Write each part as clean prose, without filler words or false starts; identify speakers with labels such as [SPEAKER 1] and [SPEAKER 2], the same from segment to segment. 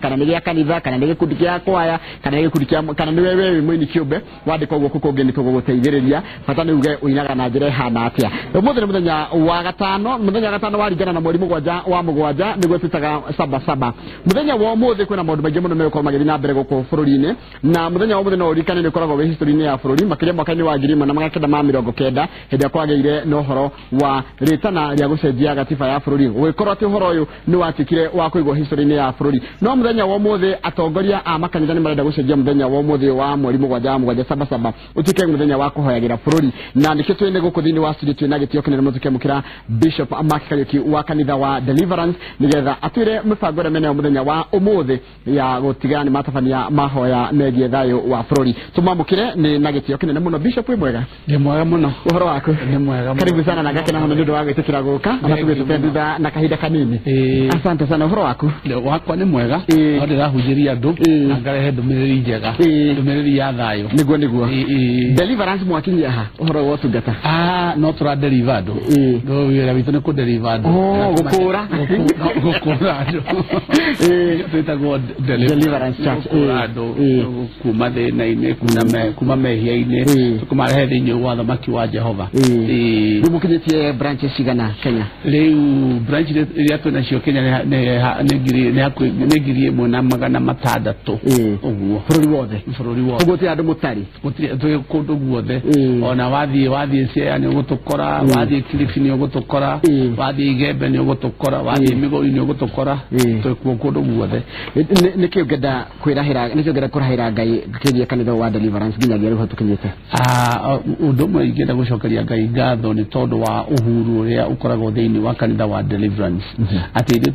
[SPEAKER 1] Kana nĩ gĩa kanitha, kana nĩ gĩkundi kĩa kwaya, kana nĩ gĩkundi kĩa, kana nĩ wewe wĩ mũini kĩũmbe, wandĩka ũguo kũngĩ nĩ tũgũgũteithĩrĩria. Bata nĩ uge ũinaga na njĩra ĩhana atĩa. Ũmũthĩ nĩ mũthenya wa gatano, mũthenya wa gatano waringana na mweri 7 wa 7, nĩguo twĩtaga saba saba. Mũthenya wa ũmũthĩ kwĩna maũndũ maingĩ mũno megũkorwo magĩthiĩ na mbere gũkũ bũrũri-inĩ, na mũthenya wa ũmũthĩ no ũririkane nĩ ũkoragwo wĩ history-inĩ ya bũrũri, makĩria mwaka-inĩ wa 1990 hĩndĩ ĩrĩa kwagĩire na ũhoro wa rĩtana rĩa gũcenjia gatiba ya bũrũri, gũgĩkorwo atĩ ũhoro ũyũ nĩ watuĩkire wa kũigwo history-inĩ ya bũrũri. No mũthenya wa ũmũthĩ atongoria a makanitha nĩ marenda gũcenjia mũthenya wa ũmũthĩ wa mweri 7 wa 7 saba saba ũtuĩke mũthenya wa kũhoyagĩra bũrũri, na nĩkĩo twĩ gũkũ thĩinĩ wa studio twĩ na gĩtĩo kĩnene mũno tũkĩamũkĩra Bishop Mark Kariuki wa kanitha wa Deliverance, nĩgetha atwĩre mĩbango ĩrĩa menayo mũthenya wa ũmũthĩ ya gũtigĩrĩra nĩ matabania mahoya megiĩ thayũ wa bũrũri. Tũmwamũkĩre nĩ na gĩtĩo kĩnene mũno. Bishop, wĩ mwega?
[SPEAKER 2] Ndĩ mwega mũno.
[SPEAKER 1] Ũhoro waku?
[SPEAKER 2] Nĩ mwega mũno.
[SPEAKER 1] Karibu sana na ngakena mũno nĩ ũndũ wa gwĩtĩkĩra gũka ona tũgĩtũte thutha na kahinda kanini. Asante sana. Ũhoro waku?
[SPEAKER 2] Wakwa nĩ mwega. No ndĩrahunjĩria andũ na ngarehe ndũmĩrĩri njega, ndũmĩrĩri ya thayũ.
[SPEAKER 1] Nĩguo nĩguo. Deliverance mwakinyia ha ũhoro wa ũtungata?
[SPEAKER 2] No tũra deliver andũ. No wĩra witũ nĩ kũ-deliver andũ.
[SPEAKER 1] Gũkũra.
[SPEAKER 2] Gũkũra andũ. Twĩtagwo
[SPEAKER 1] Deliverance Church.
[SPEAKER 2] Gũkũra andũ kuma thĩna-inĩ, kuma mehia-inĩ, kũmarehe thĩinĩ wa ũthamaki wa Jehova.
[SPEAKER 1] Rĩu mũkinyĩtie branches cigana Kenya?
[SPEAKER 2] Rĩu branch iria twĩ nacio Kenya nĩ 1600 ũguo.
[SPEAKER 1] Bũrũri wothe?
[SPEAKER 2] Bũrũri wothe.
[SPEAKER 1] Ũguo ti andũ mũtarĩ?
[SPEAKER 2] Gũtirĩ, twĩ kũndũ guothe. Ona wathiĩ Siaya nĩ ũgũtũkora, wathiĩ Kilifi nĩ ũgũtũkora, wathiĩ Igembe nĩ ũgũtũkora, wathiĩ Migori nĩ ũgũtũkora, twĩ kuo kũndũ guothe.
[SPEAKER 1] Nĩkĩ ũngĩenda kwĩrahĩra, nĩkĩ ũngĩenda kũrahĩra Ngai kĩgiĩ kanitha wa Deliverance nginyagia rĩu hau tũkinyĩte?
[SPEAKER 2] Ũndũ ũmwe ingĩenda gũcokeria Ngai ngatho nĩ tondũ wa uhuru ũrĩa ũkoragwo thĩinĩ wa kanitha wa Deliverance, atĩ ithuĩ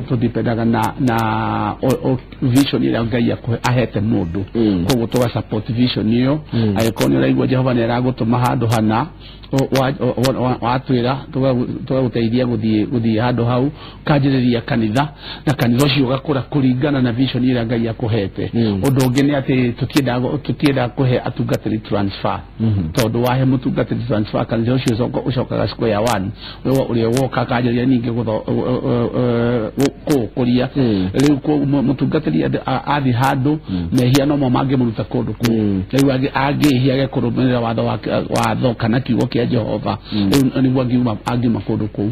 [SPEAKER 2] tũdipendaga na vision ĩrĩa Ngai ahete mũndũ, koguo tũga support vision ĩyo. Angĩkorwo nĩ ũraigua Jehova nĩ aragũtũma handũ hana, watwĩra tũgagũteithia gũthiĩ handũ hau, ũkanjĩrĩria kanitha, na kanitha ũcio ũgakũra kũringana na vision ĩrĩa Ngai akũhete. Ũndũ ũngĩ nĩ atĩ tũtiendaga kũhe atungatĩri transfer, tondũ wahe mũtungatĩri transfer, kanitha ũcio ũcokaga square one, ũrĩa woka akanjĩrĩria ningĩ kũũkũria. Rĩu mũtungatĩri athiĩ handũ, mehia nomo mangĩmũruta kũndũ kũu. Rĩu angĩhia age kũrũmĩrĩra watho kana kiugo kĩa Jehova, rĩu nĩguo angiuma kũndũ kũu.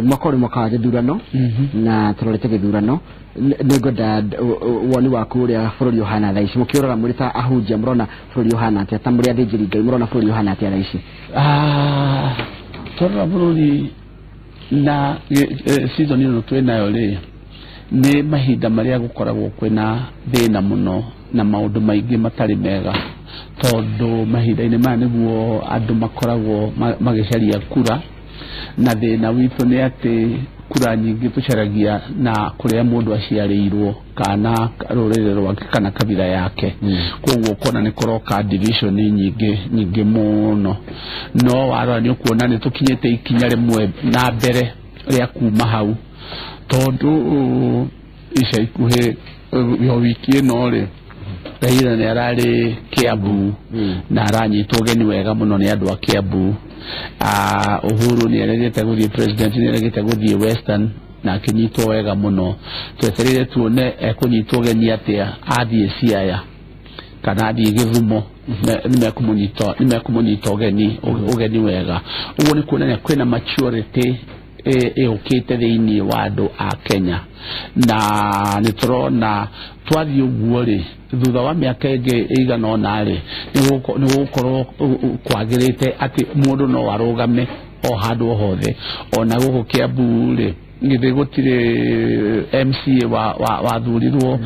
[SPEAKER 1] Mwaka ũrĩ mwaka wa gĩthurano, na tũrorete gĩthurano, nĩngwenda woni waku ũrĩa bũrũri ũhana thaa ici. Mũkĩũrora mũrĩ ta ahunjia, mũrona bũrũri ũhana atĩa? Ta mũrĩ athĩnjĩri Ngai, mũrona bũrũri ũhana atĩa thaa ici?
[SPEAKER 2] Tũrora bũrũri na season ĩno twĩ nayo rĩ, nĩ mahinda marĩa gũkoragwo kwĩna thĩna mũno na maũndũ maingĩ matarĩ mega, tondũ mahinda-inĩ maya nĩguo andũ makoragwo magĩcaria kura, na thĩna witũ nĩ atĩ kura nyingĩ tũcaragia na kũrĩa mũndũ aciarĩirwo kana rũrĩrĩ rwake kana kabira yake. Koguo ũkona nĩ kũroka division nyingĩ nyingĩ mũno. No warora nĩ ũkuona nĩ tũkinyĩte ikinya rĩmwe na mbere rĩa kuma hau, tondũ ica ikuhĩ yo wiki ĩno rĩ, Raila nĩ ararĩ Kiambu na aranyitwo ũgeni wega mũno nĩ andũ a Kiambu. Uhuru nĩ erĩgĩte gũthiĩ, president nĩ erĩgĩte gũthiĩ Western na akĩnyitwo wega mũno. Twetereire tuone ekũnyitwo ũgeni atĩa athiĩ Siaya kana athiĩ Gĩthumo, nĩ mekũmũnyita ũgeni wega. Ũguo nĩ kuonania kwĩna maturity ĩũkĩte thĩinĩ wa andũ a Kenya, na nĩ tũrona twathiĩ ũguo rĩ, thutha wa mĩaka ĩngĩ ĩigana ũna rĩ, nĩ gũgũkorwo kwagĩrĩte atĩ mũndũ no arũgame o handũ o hothe. Ona gũkũ Kiambu rĩ, githĩ gũtirĩ MCA wathurirwo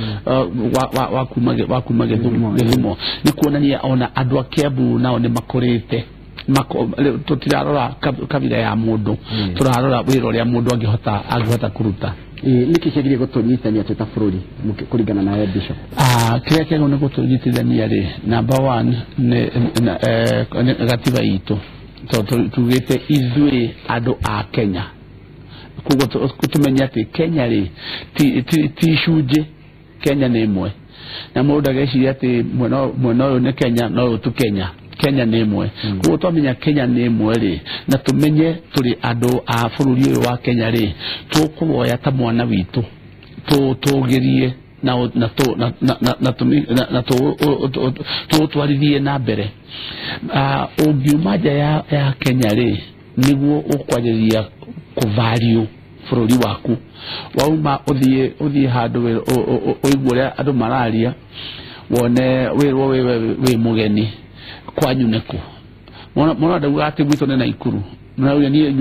[SPEAKER 2] wa kuma Gĩthumo? Nĩ kuonania ona andũ a Kiambu nao nĩ makũrĩte. Tũtirarora kabira ya mũndũ, tũrarora wĩra ũrĩa mũndũ angĩhota kũruta.
[SPEAKER 1] Nĩkĩ kĩagĩrĩire gũtũnyitithania twĩ ta bũrũri kũringana na Bishop?
[SPEAKER 2] Kĩrĩa kĩagĩrĩirwo nĩ gũtũnyitithania rĩ, number one nĩ gatiba itũ, tondũ tugĩte ithuĩ andũ a Kenya, koguo tũmenye atĩ Kenya rĩ ti icunjĩ, Kenya nĩ ĩmwe, na mũndũ ndageciria atĩ mwena ũyũ nĩ Kenya no ũyũ tu Kenya. Kenya nĩ ĩmwe. Koguo twamenya Kenya nĩ ĩmwe rĩ, na tũmenye tũrĩ andũ a bũrũri ũyũ wa Kenya rĩ, tũkũwoya ta mwana witũ. tũgerie na tũtwarithie na mbere. Ũngiuma nja ya Kenya rĩ, nĩguo ũkwanjĩrĩria kũvalue bũrũri waku. Wauma ũthiĩ handũ ũigue ũrĩa andũ mararia, wone wĩrwo wĩ mũgeni kwanyu nĩkũ. Mwana ndauga atĩ gwitũ nĩ Naikuru, mwana niĩ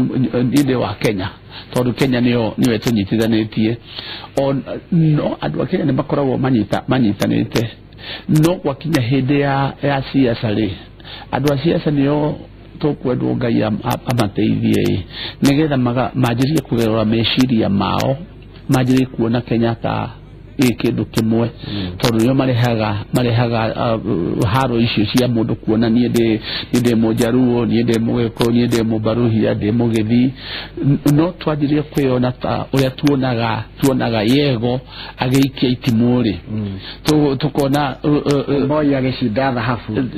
[SPEAKER 2] ndĩ wa Kenya, tondũ Kenya nĩyo ĩtũnyitithanĩtie. No andũ a Kenya nĩ makoragwo manyitanĩte, no gwakinya hĩndĩ ya siasa rĩ, andũ a siasa nĩo tũkwendwo Ngai amateithie nĩgetha manjĩrĩrie kũgerera meciria mao, manjĩrĩrie kuona Kenya ta ĩ kĩndũ kĩmwe, tondũ nĩo marehaga haro icio cia mũndũ kuona niĩ ndĩ Mũjaruo, niĩ ndĩ Mũgĩkũyũ, niĩ ndĩ Mũbaruhia, ndĩ Mũgĩthii. No twanjirie kwĩona ta ũrĩa tuonaga Yego agĩikia itimũ rĩ, tukona
[SPEAKER 1] Moi agĩcinda thahabu.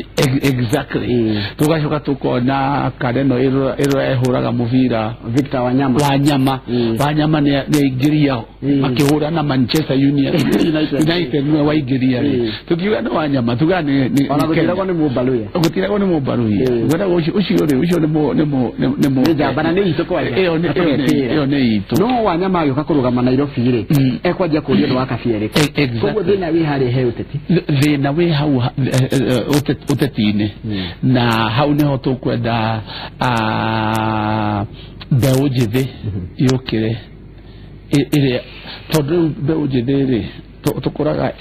[SPEAKER 2] Exactly. Tugacoka tukona Kareno ĩrĩa ĩhũraga mũbira,
[SPEAKER 1] Victor Wanyama.
[SPEAKER 2] Wanyama nĩ aingĩria makĩhũra na Manchester United nĩwe waingĩria rĩ, tukiuga nĩ Wanyama, tuga nĩ
[SPEAKER 1] ona gũtiragwo nĩ Mũbaruhia,
[SPEAKER 2] gũtiragwo nĩ Mũbaruhia, ũcio rĩ, ũcio nĩ
[SPEAKER 1] njamba na nĩ itũ kwanja,
[SPEAKER 2] ĩyo nĩ itũ.
[SPEAKER 1] No Wanyama agĩũka kũrũgama Nairobi rĩ, ekwanjia kũria nĩ wa kabira ĩrĩkũ. Koguo thĩna wĩ harĩa he ũteti,
[SPEAKER 2] thĩna wĩ hau ũteti-inĩ, na hau nĩho tũkwenda mbeũ njĩthĩ yũkĩre ĩrĩa, tondũ rĩu mbeũ njĩthĩ rĩ,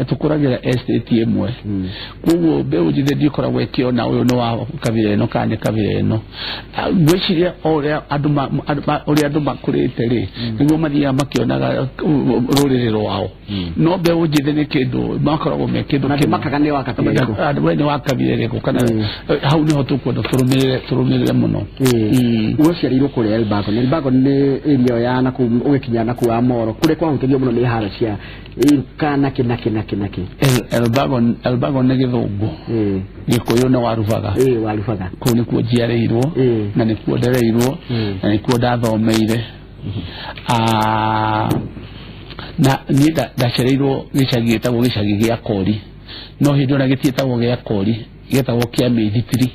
[SPEAKER 2] tũkũragĩra estate ĩmwe, koguo mbeũ njĩthĩ ndĩkoragwo ĩkĩona ũyũ nĩ wa kabira ĩno kana nĩ kabira ĩno. Ngwĩciria o ũrĩa andũ makũrĩte rĩ, nĩguo mathiaga makĩonaga rũrĩrĩ rwao. No mbeũ njĩthĩ nĩ kĩndũ makoragwo me kĩndũ
[SPEAKER 1] kĩmwe, makaga nĩ wa kabira
[SPEAKER 2] ĩrĩkũ, we nĩ wa kabira ĩrĩkũ, kana hau nĩho tũkwenda tũrũmĩrĩre mũno.
[SPEAKER 1] Ũciarĩirwo kũrĩa Elbagon. Elbagon nĩ area ya nakũu ũgĩkinya nakũu Amoro, kũrĩa kwahutagio mũno nĩ haro cia iruka na kĩ.
[SPEAKER 2] Elbagon nĩ gĩthũngũ, Gĩkũyũ nĩ Warubaga.
[SPEAKER 1] Warubaga.
[SPEAKER 2] Kũu nĩkuo njiarĩirwo, na nĩkuo ndereirwo, na nĩkuo ndathomeire. Na niĩ ndacereirwo gĩcagi gĩtagwo gĩcagi gĩa Kori, no hĩndĩ ona gĩtiĩtagwo gĩa Kori, gĩetagwo kĩa Mĩithitiri.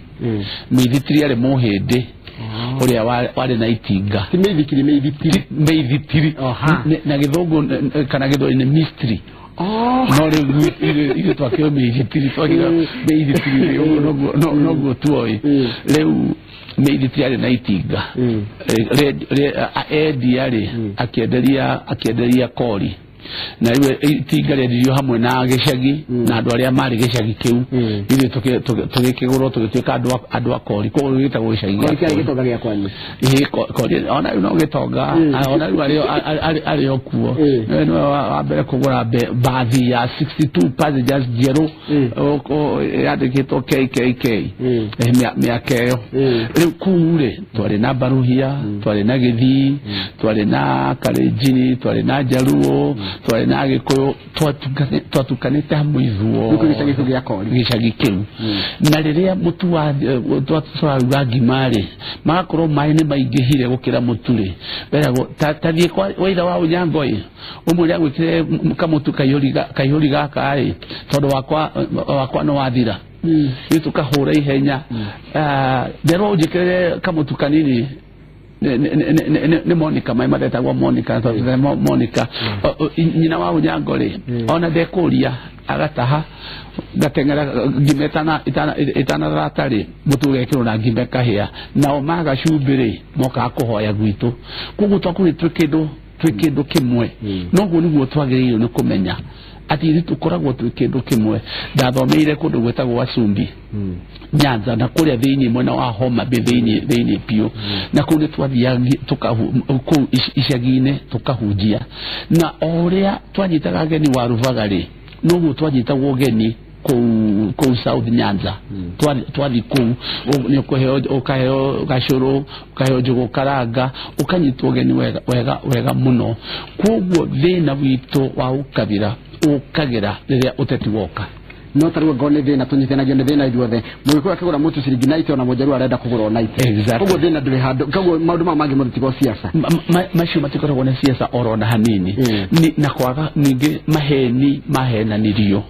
[SPEAKER 2] Mĩithitiri arĩ Mũhĩndĩ ũrĩa warĩ na itinga.
[SPEAKER 1] Ti Mĩithikiri, Mĩithitiri.
[SPEAKER 2] Mĩithitiri na gĩthũngũ kana gĩthweri nĩ mystery. No rĩu ithuĩ twakĩrwo Mĩithitiri, twakĩrwo Mĩithitiri noguo tuoĩ. Rĩu Mĩithitiri arĩ na itinga, endia rĩ, akĩenderia Kori, na rĩu itinga rĩendirio hamwe na gĩcagi na andũ arĩa marĩ gĩcagi kĩu, ithuĩ tũgĩkĩgũrwo tũgĩtuĩka andũ a Kori. Koguo gĩtagwo gĩcagi
[SPEAKER 1] gĩa Kori. Kĩarĩ gĩtonga gĩa kwanyu?
[SPEAKER 2] Kori ona rĩu no gĩtonga, ona rĩu arĩ o kuo. Nĩwe wa mbere kũgũra bathi ya 62 passengers njerũ yandĩkĩtwo KKK mĩaka ĩyo. Rĩu kũu rĩ, twarĩ na Baruhia, twarĩ na Gĩthii, twarĩ na Kalenjini, twarĩ na Jaluo, twarĩ na Gĩkũyũ, twatukanĩte hamwe ithuothe gĩcagi kĩu. Na rĩrĩa mũtu tũraruga ngima rĩ, magakorwo maĩ nĩ maingĩhire gũkĩra mũtu rĩ, beragwo tathiĩ kwa waitha wa Ũnyango ĩ, ũmwĩre agwĩkĩre kamũtu kaihũri gaka rĩ, tondũ wakwa nĩ wathira. Ithuĩ tũkahũra ihenya, nderwo ũnjĩkĩrĩre kamũtu kanini nĩ Monica, maĩ maretagwo Monica, Monica nyina wa Ũnyango rĩ, ona ndekũria agataha ngateng'era ngima ĩtanarata rĩ, mũtu ũgekĩrwo na ngima ĩkahĩa, nao maga cumbĩ rĩ, mokaga kũhoya gwitũ. Koguo twakorwo twĩ kĩndũ kĩmwe. Noguo nĩguo twagĩrĩirwo nĩ kũmenya atĩ ithuĩ tũkoragwo twĩ kĩndũ kĩmwe. Ndathomeire kũndũ gwĩtagwo Wacumbi Nyanza, na kũrĩa thĩinĩ mwena wa Homa Bay thĩinĩ biũ, na kũu nĩ twathiaga kũu icagi-inĩ tũkahunjia, na o ũrĩa twanyitaga ageni Warubaga rĩ, noguo twanyitagwo ũgeni kũu South Nyanza. Twathi kũu nĩ ũkũheo, ũkaheo gacũrũ, ũkaheo njũgũ karanga, ũkanyitwo ũgeni wega wega wega mũno. Koguo thĩna witũ wa ũkabira ũkagĩra rĩrĩa ũteti woka.
[SPEAKER 1] No tarĩu ngorwo nĩ thĩna tũnyitithanagio nĩ thĩna ithuothe. Mũgĩkũyũ akĩgũra mũtu ciringi 90 ona mũnjaruo arenda kũgũra o 90.
[SPEAKER 2] Exactly.
[SPEAKER 1] Koguo thĩna ndũrĩ handũ, koguo maũndũ maya mangĩ mothe tigo siasa.
[SPEAKER 2] Macio matikoragwo na siasa oro na hanini. Na kwaga ningĩ maheni mahenanirio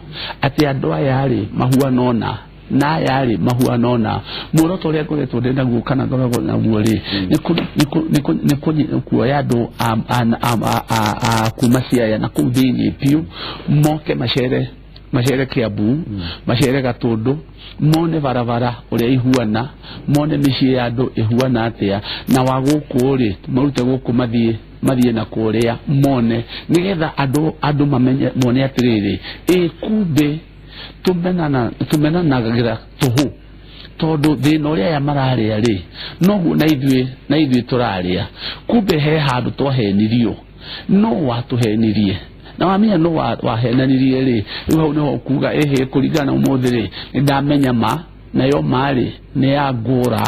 [SPEAKER 2] atĩ andũ aya rĩ mahuana ũna na aya rĩ mahuana ũna. Muoroto ũrĩa ngoretwo ndĩ naguo kana ngoragwo naguo rĩ nĩ kuoya andũ a kuma Siaya na kũu thĩinĩ biũ moke macere Kiambu, macere Gatũndũ, mone barabara ũrĩa ihuana, mone mĩciĩ ya andũ ĩhuana atĩa, na wa gũkũ rĩ marute gũkũ mathiĩ na kũrĩa mone, nĩgetha andũ mamenye mone atĩrĩrĩ, ĩ kumbe tũmenanagĩra tũhũ tondũ thĩna ũrĩa aya mararĩa rĩ noguo na ithuĩ tũrarĩa. Kumbe he handũ twahenirio, no watũhenirie na wamenya no wahenanirie rĩ, rĩu hau nĩho ũkuga ĩhĩ kũringana na ũmũthĩ rĩ nĩndamenya ma nayo ma rĩ nĩ ya ngũra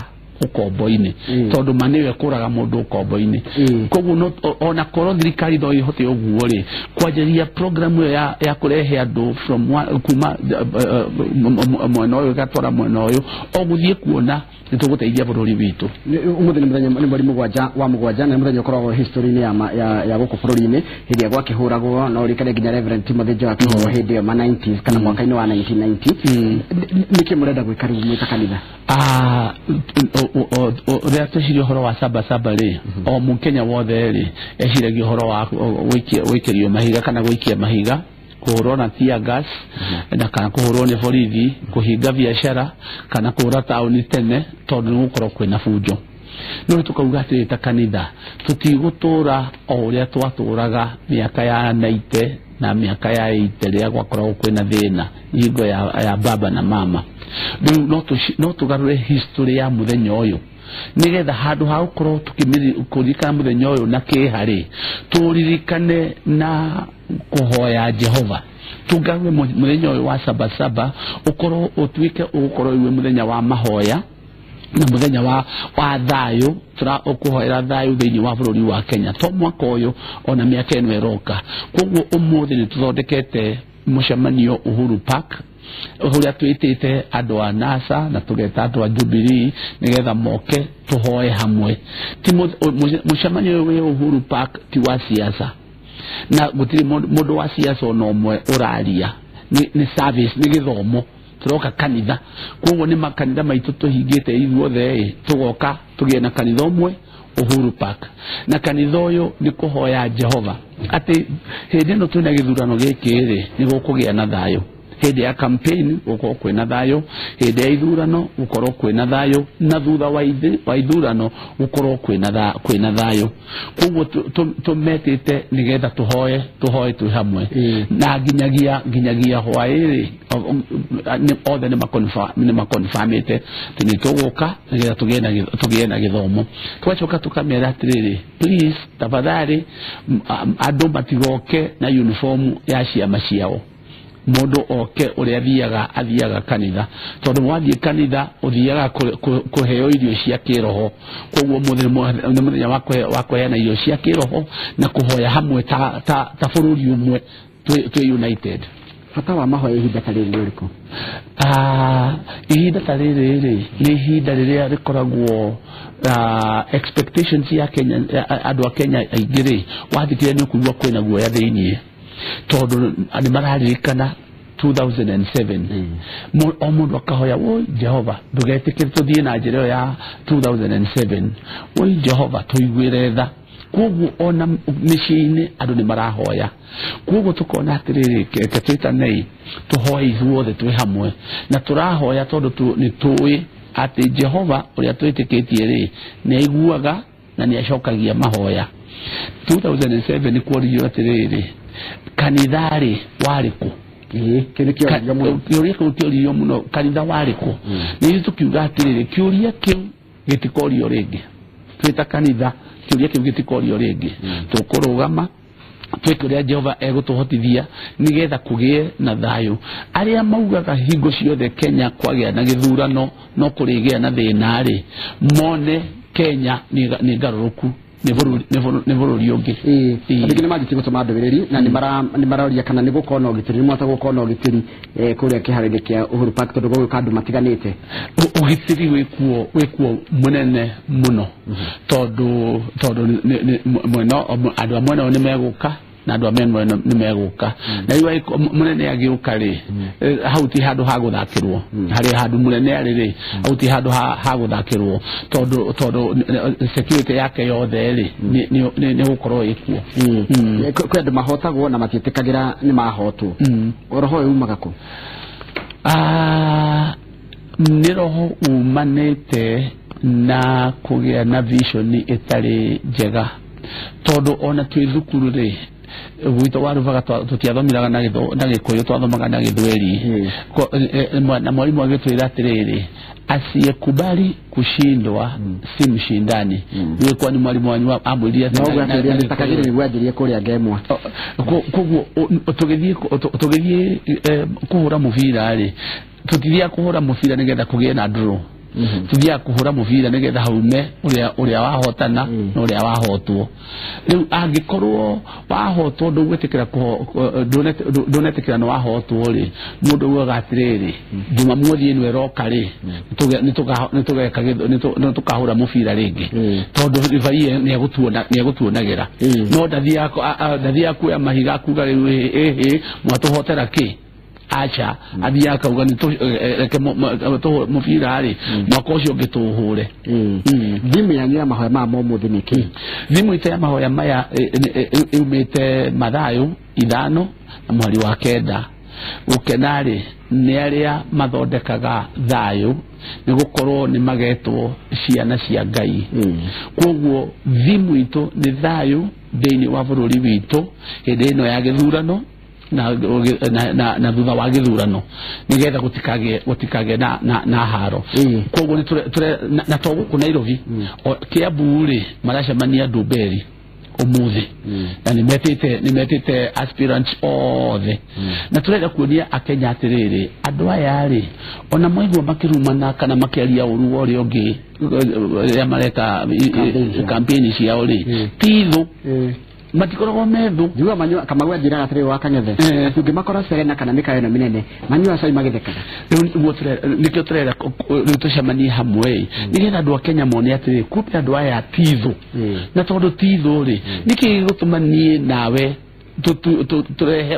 [SPEAKER 2] ũkombo-inĩ, tondũ ma nĩwe ĩkũraga mũndũ ũkombo-inĩ. Koguo ona korwo thirikari no ĩhote ũguo rĩ kwanjĩrĩria program ĩyo ya kũrehe andũ from kuma mwena ũyũ ĩgatwara mwena ũyũ, o gũthiĩ kuona nĩ tũgũteithia bũrũri witũ.
[SPEAKER 1] Ũmũthĩ nĩ mũthenya nĩ mweri 7 wa 7 na nĩ mũthenya ũkoragwo history-inĩ ya gũkũ bũrũri-inĩ hĩndĩ ĩrĩa gwakĩhũragwo, no ũririkane nginya Reverend Timothy Njogu akĩhũrwo hĩndĩ ĩyo ma 90s kana mwaka-inĩ wa 1990. Nĩkĩ mũrenda gwĩka rĩu mwĩ ta kanitha?
[SPEAKER 2] Ũrĩa tweciria ũhoro wa saba saba rĩ, o mũkenya wothe rĩ eciragia ũhoro wa gũikĩrio mahiga kana gũikia mahiga, kũhũrwo na tear gas na kana kũhũrwo nĩ borithi, kũhinga biacara kana kũhũra taũni tene tondũ nĩ gũkorwo kwĩna bunjo. No tũkauga atĩrĩ ta kanitha tũtigũtũra o ũrĩa twatũraga mĩaka ya 90 na mĩaka ya 80 rĩrĩa gwakoragwo kwĩna thĩna hingo ya baba na mama. Rĩu no tũgarũre history ya mũthenya ũyũ nĩgetha handũ ha gũkorwo tũkĩririkana mũthenya ũyũ na kĩeha rĩ, tũririkane na kũhoya Jehova. Tũgarũre mũthenya ũyũ wa saba saba ũkorwo ũtuĩke ũgũkorwo wĩ mũthenya wa mahoya na mũthenya wa thayũ, ũkũhoera thayũ thĩinĩ wa bũrũri wa Kenya to mwaka ũyũ ona mĩaka ĩno ĩroka. Koguo ũmũthĩ nĩ tũthondekete mũcemanio Uhuru Park ũrĩa twĩtĩte andũ a NASA na tũgeta andũ a Jubilee nĩgetha moke tũhoe hamwe. Ti mũcemanio ũyũ wĩ Uhuru Park ti wa siasa, na gũtirĩ mũndũ wa siasa ona ũmwe ũraria, nĩ service, nĩ gĩthomo tũroka kanitha. Koguo nĩ makanitha maitũ tũhingĩte ithuothe ĩ, tũgoka tũgĩe na kanitha ũmwe Uhuru Park, na kanitha ũyũ nĩ kũhoya Jehova atĩ hĩndĩ ĩno twĩna gĩthurano gĩkĩ rĩ nĩ gũkũgĩa na thayũ. Hĩndĩ ya campaign gũkorwo kwĩna thayũ, hĩndĩ ya ithurano gũkorwo kwĩna thayũ, na thutha wa ithurano gũkorwo kwĩna thayũ. Koguo tũmetĩte nĩgetha tũhoe twĩ hamwe, na nginyagia hwaĩ-rĩ othe nĩ makonfamĩte atĩ nĩ tũgũka nĩgetha tũgĩe na gĩthomo. Tũgacoka tũkamera atĩrĩrĩ, please tafadhali andũ matigoke na uniform ya ciama ciao, mũndũ oke ũrĩa athiaga kanitha, tondũ wathiĩ kanitha ũthiaga kũheo irio cia kĩroho. Koguo ũmũthĩ nĩ mũthenya wa kũheana irio cia kĩroho na kũhoya hamwe ta bũrũri ũmwe twĩ united.
[SPEAKER 1] Bata wa mahoya ihinda ta rĩrĩ nĩ ũrĩkũ?
[SPEAKER 2] Ihinda ta rĩrĩ rĩ nĩ ihinda rĩrĩa rĩkoragwo expectations ya Kenya, andũ a Kenya aingĩ rĩ wathikĩrĩria nĩ ũkũigua kwĩna guoya thĩiniĩ, tondũ nĩ mararirikana 2007 o mũndũ akahoya, woi Jehova ndũgetĩkĩre tũthiĩ na njĩra ĩyo ya 2007, woi Jehova tũiguĩre tha. Koguo ona mĩciĩ-inĩ andũ nĩ marahoya. Koguo tũkona atĩrĩrĩ, reke twĩtanei tũhoe ithuothe twĩ hamwe, na tũrahoya tondũ nĩ tũĩ atĩ Jehova ũrĩa twĩtĩkĩtie rĩ nĩ aiguaga na nĩ acokagia mahoya. 2007 nĩ kuoririo atĩrĩrĩ, kanitha rĩ warĩ kũ? Kĩũria kĩu kĩoririo mũno, kanitha warĩ kũ? Nĩ ithuĩ tũkiuga atĩrĩrĩ, kĩũria kĩu gĩtikorio rĩngĩ. Twĩ ta kanitha kĩũria kĩu gĩtikorio rĩngĩ. Tũkũrũgama twĩke ũrĩa Jehova egũtũhotithia nĩgetha kũgĩe na thayũ. Arĩa maugaga hingo ciothe Kenya kwagĩa na gĩthurano no kũrĩgĩa na thĩna rĩ, mone Kenya nĩ ngarũrũku. nĩ bũrũri ũngĩ.
[SPEAKER 1] Andũ nĩ manjĩtie gũtũma ndũmĩrĩri na nĩ maroria kana nĩ gũkorwo na ũgitĩri, nĩ mwahota gũkorwo na ũgitĩri kũrĩa kĩharo-inĩ kĩa Uhuru Park tondũ gũgĩũka andũ matiganĩte.
[SPEAKER 2] Ũgitĩri wĩkuo mũnene mũno tondũ mwena andũ a mwena ũyũ nĩ megũka na andũ a mwena nĩ megũka, na rĩu mũnene agĩũka rĩ, hau ti handũ ha gũthakĩrwo, harĩ handũ mũnene arĩ rĩ, hau ti handũ ha gũthakĩrwo tondũ security yake yothe rĩ nĩ gũkorwo ĩkuo.
[SPEAKER 1] Kwĩ andũ mahotagwo na matiĩtĩkagĩra nĩ mahotwo, roho ũyũ umaga kũ?
[SPEAKER 2] Nĩ roho umanĩte na kũgĩa na vision ĩtarĩ njega, tondũ ona twĩ thukuru rĩ, gwitũ wa Rubaga tũtiathomiraga na Gĩkũyũ, twathomaga na Gĩthweri, na mwalimu agĩtwĩra atĩrĩrĩ, asiyekubali kushindwa si mshindani. Niwe ni mwalimu wanyu amwĩrire
[SPEAKER 1] atĩ nĩguo kũrĩa ngemwa.
[SPEAKER 2] Koguo tũgĩthiĩ kũhũra mũbira rĩ, tũtithiaga kũhũra mũbira nĩgetha kũgĩe na draw, tuthiaga kũhũra mũbira nĩgetha haume ũrĩa wahotana na ũrĩa wahotwo. Rĩu angĩkorwo wahotwo ndũgwĩtĩkĩra, ndũnetĩkĩra nĩ wahotwo rĩ, mũndũ augaga atĩrĩrĩ, Jumamothi ĩno ĩroka rĩ, nĩ tũkahũra mũbira rĩngĩ tondũ referee nĩ egũtuonagĩra. No ndathiaga kuoya mahiga akuga rĩu ĩhĩ mwatũhotera kĩ, acha, athiaga akauga reke mũbira rĩ mwaka ũcio ũngĩ tũũhũre.
[SPEAKER 1] Thimũ yanyu ya mahoya maya ma ũmũthĩ nĩ kĩ?
[SPEAKER 2] Thimũ itũ ya mahoya maya ĩumĩte Mathayo 5:9. Gũkena rĩ nĩ arĩa mathondekaga thayũ, nĩ gũkorwo nĩ magetwo ciana cia Ngai. Koguo thimũ itũ nĩ thayũ thĩinĩ wa bũrũri witũ hĩndĩ ĩno ya gĩthurano na thutha wa gĩthurano, nĩgetha gũtikagĩe na haro. Koguo na to gũkũ Nairobi, Kiambu rĩ maracemania Ndumberi ũmũthĩ, na nĩ metĩte aspirants othe, na tũrenda kuonia Akenya atĩrĩrĩ, andũ aya rĩ, ona mwaigua makĩrumana kana makĩaria ũru wa ũrĩa ũngĩ rĩrĩa mareka campaign ciao rĩ, ti thũ, matikoragwo me thũ.
[SPEAKER 1] Njiguaga manyua Kamau anjĩraga atĩrĩrĩ wa Kang'ethe, atĩ ũngĩmakora Serena kana mĩkawa ĩno mĩnene manyuaga cai magĩthekaga.
[SPEAKER 2] Rĩu nĩguo nĩkĩo tũrenda rĩu tũcemanie hamwe, nĩgetha andũ a Kenya mone atĩrĩrĩ, kumbe andũ aya ti thũ. Na tondũ ti thũ rĩ, nĩkĩ gĩgũtũma niĩ nawe tũrehe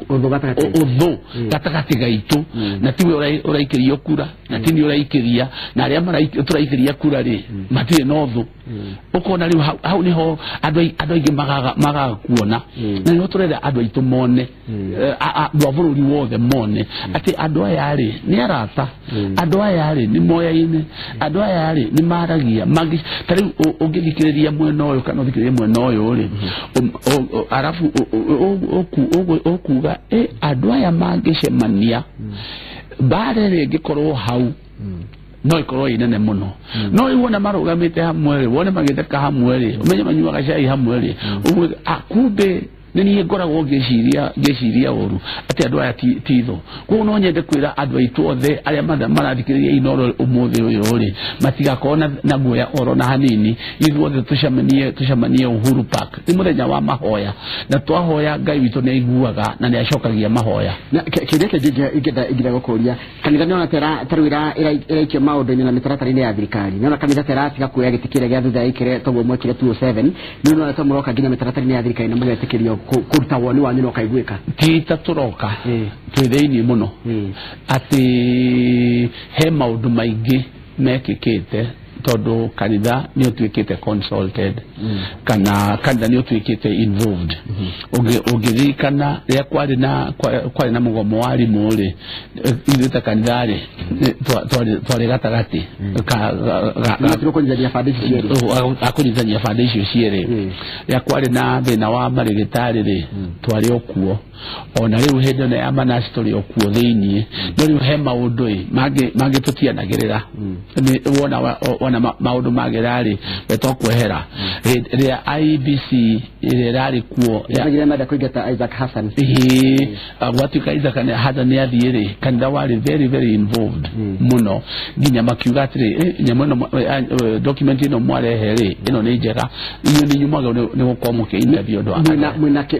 [SPEAKER 1] ũthũ gatagatĩ,
[SPEAKER 2] ũthũ gatagatĩ gaitũ, na tiwe ũraikĩrio kura na ti niĩ ũraikĩria, na arĩa tũraikĩria kura rĩ matirĩ na ũthũ. Ũkona rĩu hau nĩho andũ aingĩ magaga kuona, na nĩho tũrenda andũ aitũ mone, andũ a bũrũri wothe mone atĩ andũ aya rĩ nĩ arata, andũ aya rĩ nĩ moyaine, andũ aya rĩ nĩ maragia. Ta rĩu ũngĩthikĩrĩria mwena ũyũ kana ũthikĩrĩrie mwena ũyũ rĩ, arabu ũkuga andũ aya mangĩcemania mbara ĩrĩa ĩngĩkorwo hau no ikorwo ĩ nene mũno. No rĩu wona marũgamĩte hamwe rĩ, wone magĩtheka hamwe rĩ, ũmenye manyuaga cai hamwe rĩ, kumbe nĩ niĩ ngoragwo ngĩciria ũru atĩ andũ aya ti thũ. Koguo no nyende kwĩra andũ aitũ othe arĩa marathikĩrĩria Inooro ũmũthĩ ũyũ rĩ, matigakorwo na guoya oro na hanini. Ithuothe tũcemanie Uhuru Park, nĩ mũthenya wa mahoya, na twahoya Ngai witũ nĩ aiguaga na nĩ acokagia mahoya.
[SPEAKER 1] Kĩũria kĩngĩ ingĩenda gũkũria, kanitha nĩona ta rĩu ĩraikio maũndũ-inĩ na mĩtaratara-inĩ ya thirikari, nĩona kanitha ta ĩratiga kuoya gĩtĩ kĩrĩa gĩa thutha ĩkĩre toguo mwekire 207, nĩ ũrona ta mũroka nginya mĩtaratara-inĩ ya thirikari na mũgetĩkĩrio kũruta woni wanyu na ũkaiguĩka?
[SPEAKER 2] Ti ta tũroka, twĩ thĩinĩ mũno, atĩ he maũndũ maingĩ mekĩkĩte tondũ kanitha nĩ ũtuĩkĩte consulted kana kanitha nĩ ũtuĩkĩte involved. Ũngĩririkana rĩrĩa kwarĩ na mũgomo wa arimũ rĩ, ithuĩ ta kanitha rĩ twarĩ gatagatĩ
[SPEAKER 1] kũnyitithania bande ici cierĩ.
[SPEAKER 2] Akũnyitithania bande icio cierĩ. Rĩrĩa kwarĩ na thĩna wa marĩgĩtarĩ rĩ, twarĩ o kuo. Ona rĩu hĩndĩ ĩno ya manasi tũrĩ o kuo thĩiniĩ. No rĩu he maũndũ ĩ mangĩ tũtianagĩrĩra, wona kana maũndũ magĩra rĩ we to kwehera. Hĩndĩ ĩrĩa IEBC ĩrĩa ĩrarĩ kuo
[SPEAKER 1] ya menda kũingata Isaac Hassan.
[SPEAKER 2] Ĩĩ, gwatuĩka Isaac Hassan nĩ athiĩ rĩ, kanitha warĩ very very involved mũno, nginya makiuga atĩrĩ, nyamũ ĩno, document ĩno mwarehe rĩ, ĩno nĩ njega, inyuĩ nĩ inyuĩ mwagĩrĩirwo nĩ gũkorwo mũkĩ interview andũ aya.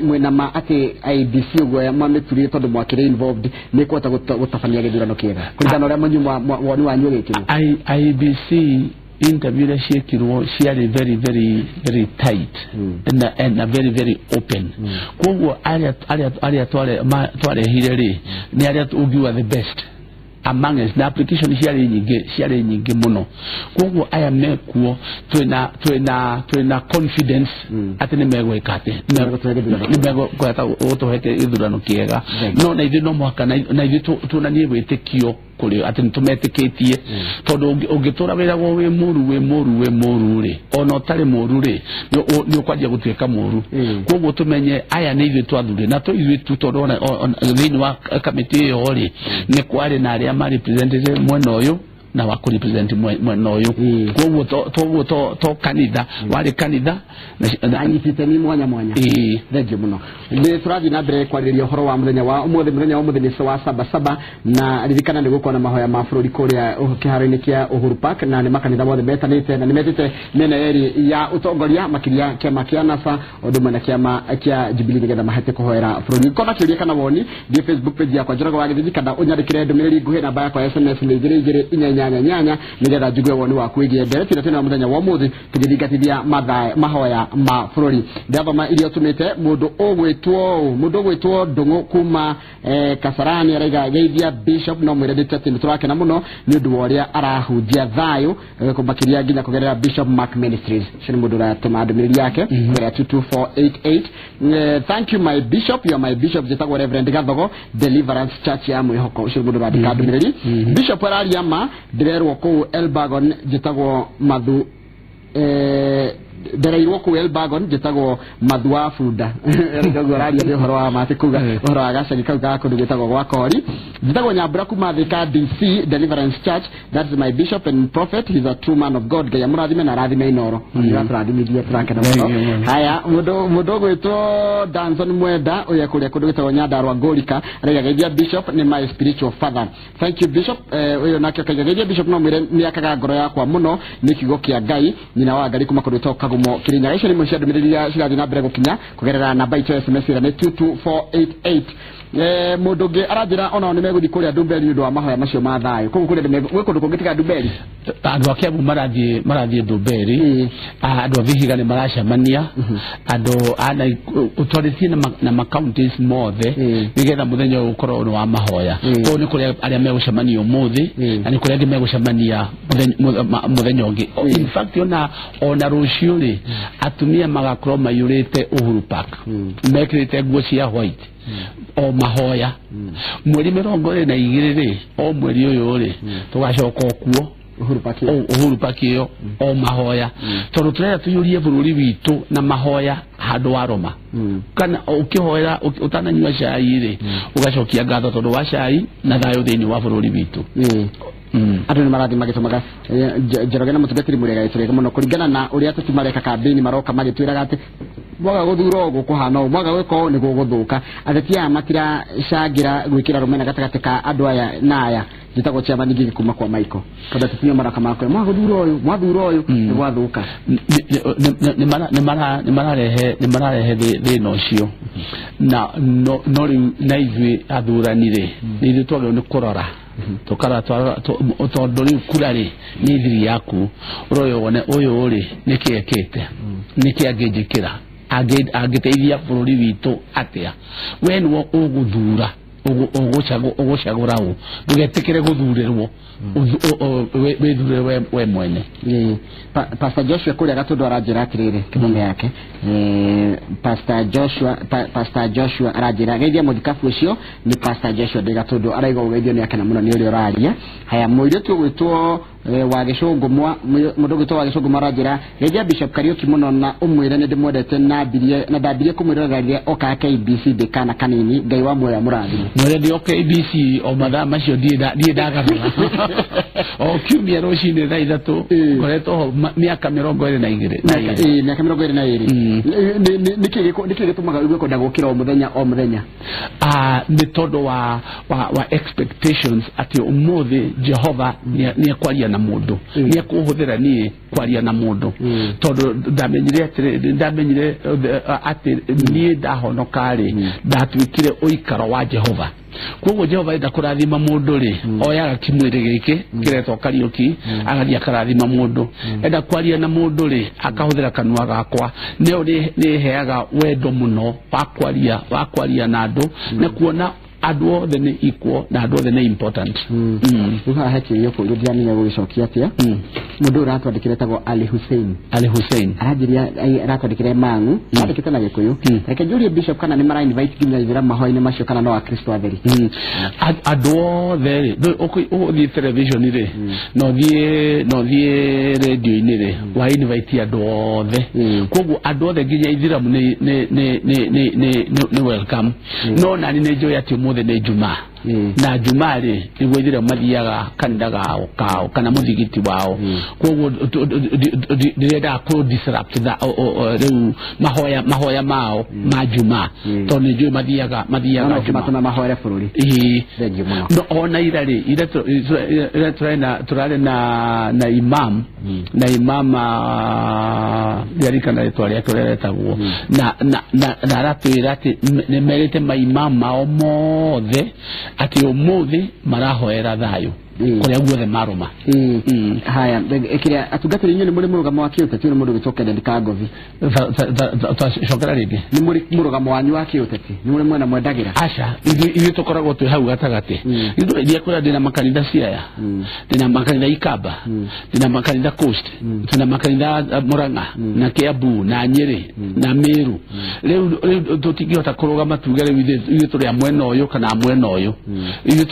[SPEAKER 1] Mwĩna ma atĩ IEBC ũguo mamĩturire tondũ mwakĩrĩ involved nĩ kũhota gũtabania gĩthurano kĩega kũringana na ũrĩa mwenyu woni wanyu ũgĩkĩrwo?
[SPEAKER 2] IEBC interview iria ciĩkirwo ciarĩ very very very tight na very very open. Koguo arĩa twarehire rĩ nĩ arĩa ũngiuga the best among us, na application ciarĩ nyingĩ mũno. Koguo aya mekuo twĩna confidence atĩ nĩ megwĩka atĩ nĩ megũhota gũtũhe gĩthurano kĩega. No na ithuĩ no mũhaka na ithuĩ tuonanie wĩtĩkio kũrĩ atĩ nĩ tũmetĩkĩtie, tondũ ũngĩtũra wĩragwo wĩ mũru wĩ mũru wĩ mũru rĩ, ona ũtarĩ mũru rĩ, nĩ ũkwanjia gũtuĩka mũru. Koguo tũmenye aya nĩ ithuĩ twathurire, na to ithuĩ tu, tondũ thĩinĩ wa kamĩtĩ ĩyo rĩ nĩ kwarĩ na arĩa ma representative mwena ũyũ na wa kũ represent mwena ũyũ. Koguo to kanitha warĩ kanitha
[SPEAKER 1] na anyitĩte ni mwanya mwanya. Thengiũ mũno. Nĩ tũrathiĩ na mbere kwarĩrĩria ũhoro wa mũthenya wa ũmũthĩ. Mũthenya wa ũmũthĩ nĩ wa saba saba, na ririkana nĩ gũkorwo na mahoya ma bũrũri kũrĩa kĩharo-inĩ kĩa Uhuru Park, na nĩ makanitha mothe metanĩte na nĩ metĩte mĩena yerĩ ya ũtongoria, makĩria kĩama kĩa NASA ũndũ ũmwe na kĩama kĩa Jubilee, nĩgetha mahote kũhoera bũrũri. Kona kĩũria kana woni, thiĩ Facebook page yakwa Njoroge wa Gĩthĩnji, kana ũnyandĩkĩre ndũmĩrĩri nguhĩ, namba yakwa ya SMS nĩ 224 8 nĩgetha njigue woni waku wĩgiĩ ndereti ĩrĩa twĩnayo mũthenya wa ũmũthĩ tũgĩthingatithia mahoya ma bũrũri. Ndĩrathoma iria ũtũmĩte. Mũndũ ũgwĩtwo Ndũng'ũ kuma Kasarani araiga, geithia Bishop, no mwĩre ndĩte atĩ nĩtũrakena mũno nĩ ũndũ wa ũrĩa arahunjia thayũ, makĩria nginya kũgerera Bishop Mark Ministries. Ũcio nĩ mũndũ ũratũma ndũmĩrĩri yake kũgerera 22488. Thank you, my bishop, you are my bishop. Njĩtagwo Reverend Gathogo, Deliverance Church ya Mwĩhoko. Ũcio nĩ mũndũ ũrandĩka ndũmĩrĩri. Bishop araria ma, ndĩrerwo kũu Elbagon, njĩtagwo Mathu, ndereirwo kũu Elbagon, njĩtagwo Mathu wa Bunda. Koguo araria nĩ ũhoro wa ma, ti kuga ũhoro wa gacagi kau ga kũndũ gwĩtagwo gwa Kori. Njĩtagwo Nyambura kuma Thika DC Deliverance Church. That's my bishop and prophet, he's a true man of God. Ngai amũrathime na arathime Inoro. Nĩatũrathimithia, tũrakena mũno. Haya, mũndũ ũgwĩtwo Danson Mwenda ũrĩa kũrĩa kũndũ gwĩtagwo Nyandarua Ngũrika araiga, geithia bishop, nĩ my spiritual father, thank you, bishop. Ũyũ nake akaiga, geithia bishop, no mwĩre nĩ akaga ngoro yakwa mũno nĩ kiugo kĩa Ngai. Nyina wa Ngai kuma kũndũ gwĩtagwo Kagumo, Kirinyaga. Icio nĩ imwe cia ndũmĩrĩri iria cirathiĩ na mbere gũkinya kũgerera namba itũ ya SMS ĩrĩa nĩ 22488. Mũndũ ũngĩ aranjĩra onao nĩ megũthiĩ kũrĩa Ndumberi nĩ ũndũ wa mahoya macio ma thayũ. Koguo kũrĩa gwĩ kũndũ kũngĩ tiga Ndumberi?
[SPEAKER 2] Andũ a Kiambu marathiĩ Ndumberi, andũ a Vihiga nĩ maracemania, andũ a twarĩtie na ma counties mothe nĩgetha mũthenya ũyũ ũkorwo nĩ wa mahoya. Koguo nĩ kũrĩ arĩa megũcemania ũmũthĩ na nĩ kũrĩ angĩ megũcemania mũthenya ũngĩ. In fact, ona rũciũ rĩ, atumia magakorwo maiyũrĩte Uhuru Park mekĩrĩte nguo cia white o mahoya. Mweri 22 rĩ, o mweri ũyũ rĩ, tũgacoka o kuo
[SPEAKER 1] Uhuru Park.
[SPEAKER 2] Uhuru Park ĩyo o mahoya, tondũ tũrenda tũiyũrie bũrũri witũ na mahoya handũ wa Roma. Kana ũkĩhoera ũtananyua cai rĩ, ũgacokia ngatho tondũ wa cai na thayũ thĩinĩ wa bũrũri witũ.
[SPEAKER 1] Andũ nĩ marathiĩ magĩtũmaga, Njoroge na mũtungatĩri mũrega, tũrega mũno kũringana na ũrĩa ateti mareka kambĩini, maroka magĩtwĩraga atĩ mwaga gũthura ũũ gũkũhana ũũ, mwaga gwĩka ũũ nĩ gũgũthũka. Ateti aya matiracangĩra gwĩkĩra rũmena gatagatĩ ka andũ aya na aya. Njĩtagwo chairman Ngigi kuma kwa Michael, tondũ ateti nĩo maroka makwĩra mwaga gũthura ũyũ, mwathura ũyũ nĩ gwathũka.
[SPEAKER 2] Nĩ mararehe thĩna ũcio, na no rĩu na ithuĩ athurani rĩ, nĩ ithuĩ twagĩrĩirwo nĩ kũrora, tũkarora tondũ rĩu kura rĩ nĩ thiri yaku, ũrore wone ũyũ rĩ nĩkĩ ekĩte, nĩkĩ angĩnjĩkĩra, angĩteithia bũrũri witũ atĩa. We nĩwe ũgũthura, ũgũcagũra ũ, ndũgetĩkĩre gũthurĩrwo, wĩthure we mwene.
[SPEAKER 1] Ĩĩ. Pastor Joshua kũrĩa Gatũndũ aranjĩra atĩrĩrĩ, kĩmome yake, Pastor Joshua aranjĩra, geithia mũthikabu ũcio. Nĩ Pastor Joshua ndĩ Gatũndũ, araiga ũgeithio, nĩ akena mũno nĩ ũrĩa ũraria. Haya, mũirĩtu ũgwĩtwo Wa Gĩcũngũ mwa mũndũ ũgwĩtwo wa Gĩcũngũ mwa aranjĩra geithia Bishop Kariuki mũno na ũmwĩre nĩ ndĩmwendete na ambirie na ndambirie kũmwĩrorera rĩrĩa okaga KBC ndĩ kana kanini. Ngai wa muoyo amũrathime.
[SPEAKER 2] Mwĩre ndĩ o KBC o mathaa macio ndirĩ ndagarũra o kiumia rũcinĩ thaa 3 ngoretwo ho mĩaka 22.
[SPEAKER 1] Mĩaka 22. Nĩkĩ gĩtũmaga ũigue kwenda gũkĩra o mũthenya o mũthenya?
[SPEAKER 2] Nĩ tondũ wa expectations atĩ ũmũthĩ Jehova nĩ ekwaria na mũndũ, nĩ ekũhũthĩra niĩ kwaria na mũndũ, tondũ ndamenyire atĩ niĩ ndahonoka rĩ ndatuĩkire ũikaro wa Jehova. Koguo Jehova enda kũrathima mũndũ rĩ oyaga kĩmwĩrĩ gĩkĩ kĩretwo Kariũki agathiĩ akarathima mũndũ. Enda kwaria na mũndũ rĩ akahũthĩra kanua gakwa. Nĩyo nĩheaga wendo mũno wa kwaria na andũ na kuona andũ othe nĩ equal na andũ othe nĩ important.
[SPEAKER 1] Rĩu haha he kĩũria kũũria ndiramenya gũgĩcokia atĩa. Mũndũ ũyũ ũratwandĩkĩra etagwo Ali Hussein.
[SPEAKER 2] Ali Hussein
[SPEAKER 1] aranjĩria aratwandĩkĩra Mang'u andĩkĩte na Gĩkũyũ. Reke njũrie Bishop kana nĩ mara invite nginya ithĩramu mahoya-inĩ macio kana no Akristo atheri.
[SPEAKER 2] Andũ othe rĩ ũgũthiĩ television rĩ na ũthiĩ radio-inĩ rĩ wa invite andũ othe. Koguo andũ othe nginya ithĩramu nĩ welcome. No nani nĩ njũĩ atĩ ũmũthĩ nĩ Jumaa. Na Jumaa rĩ nĩguo ithĩramu mathiaga kanitha kao kana mũthigiti wao. Koguo ndĩrendaga kũ disrupt rĩu mahoya mao ma Jumaa tondũ nĩ njũĩ mathiaga Jumaa.
[SPEAKER 1] Matũma mahoere bũrũri. Thengiũ mũno.
[SPEAKER 2] No ona ira rĩ ira tũrarĩ na imam na imam ndiarikana rĩtwa rĩake ũrĩa retagwo na aratwĩra atĩ nĩ merĩte maimam mao mothe atĩ ũmũthĩ marahoera thayũ kũrĩa guothe marũma.
[SPEAKER 1] Haya kĩrĩa atungatĩri inyuĩ nĩ mũrĩ mũrũgamo wa kĩũteti? Nĩ mũndũ ũgwĩtwo Kennedy Kangovi.
[SPEAKER 2] Cokera rĩngĩ.
[SPEAKER 1] Nĩ mũrĩ mũrũgamo wanyu wa kĩũteti? Nĩ mũrĩ mwena mwendagĩra?
[SPEAKER 2] Aca, ithuĩ tũkoragwo twĩ hau gatagatĩ. Ithuĩ ndiakwĩra ndĩna makanitha Siaya, ndĩna makanitha Ikamba, ndĩna makanitha Coast, ndĩna makanitha Murang'a na Kiambu na Nyĩrĩ na Meru. Rĩu tũtingĩhota kũrũgama tuge rĩu ithuĩ tũrĩ a mwena ũyũ kana a mwena ũyũ. Ithuĩ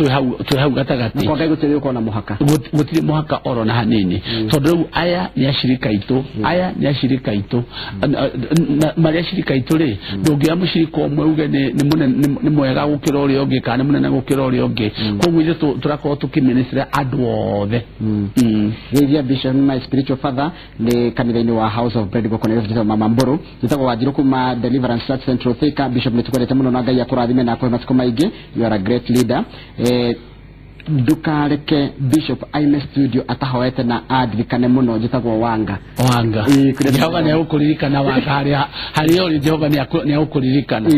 [SPEAKER 2] twĩ hau gatagatĩ.
[SPEAKER 1] Kwa Ngai gũtirĩ gũkorwo na mũhaka.
[SPEAKER 2] Gũtirĩ mũhaka oro na hanini. Tondũ rĩu aya nĩ acirika aitũ, aya nĩ acirika aitũ, marĩ acirika aitũ rĩ ndũngĩoya mũcirika ũmwe uge nĩ mwega gũkĩra ũrĩa ũngĩ kana nĩ mũnene gũkĩra ũrĩa ũngĩ. Koguo ithuĩ tũrakorwo tũkĩministera andũ othe.
[SPEAKER 1] Geithia Bishop, my spiritual father nĩ kanitha-inĩ wa House of Bread gũkũ Nairobi, njĩtagwo Mama Mbũrũ. Njĩtagwo Wanjirũ kuma Deliverance Church Central Thika. Bishop nĩ tũkwendete mũno na Ngai akũrathime na akũhe matukũ maingĩ. You are a great leader. Ndukareke Bishop aime studio atahoete na andirikane mũno. Njĩtagwo Wanga.
[SPEAKER 2] Wanga. Jehova nĩ egũkũririkana Wanga harĩa ũrĩ. Jehova nĩ egũkũririkana.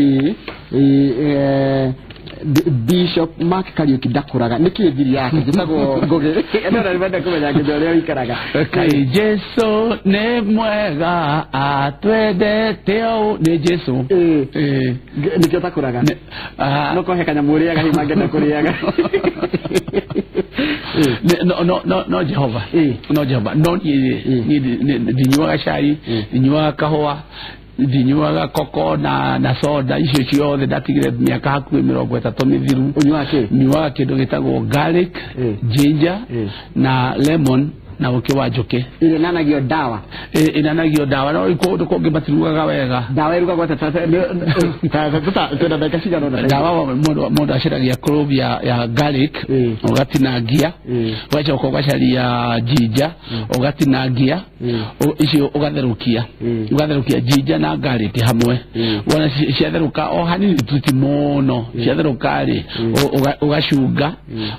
[SPEAKER 1] Bishop Mark Kariuki ndakũraga nĩkĩ thiri yake? Njĩtagwo Ngũgĩ. No na nĩmenda kũmenya nginya ũrĩa ũikaraga.
[SPEAKER 2] Kai Jesu nĩ mwega atwendete ũũ. Nĩ Jesu.
[SPEAKER 1] Nĩkĩo ũtakũraga? No kohe kanyamũ ũrĩaga hihi mangĩenda kũrĩaga.
[SPEAKER 2] No Jehova. No Jehova. No niĩ ndinyuaga cai, ndinyuaga kahũa, ndinyuaga koko na soda icio ciothe ndatigire mĩaka hakuhĩ 30 mĩthiru.
[SPEAKER 1] Ũnyuaga kĩ?
[SPEAKER 2] Nyuaga kĩndũ gĩtagwo garlic, ginger na lemon na ũkĩ wa njũkĩ.
[SPEAKER 1] Ĩnanagio ndawa.
[SPEAKER 2] Ĩnanagio ndawa no kũndũ kũngĩ matirugaga wega.
[SPEAKER 1] Ndawa ĩrugagwo atĩa? Twĩna ndagĩka cigana ũna.
[SPEAKER 2] Ndawa mũndũ acaragia clove ya garlic ũgatinangia, ũgacoka ũgacaria ginger ũgatinangia, icio ũgatherũkia. Ũgatherũkia ginger na garlic hamwe. Wona ciatherũka o hanini tu ti mũno. Ciatherũka rĩ ũgacunga,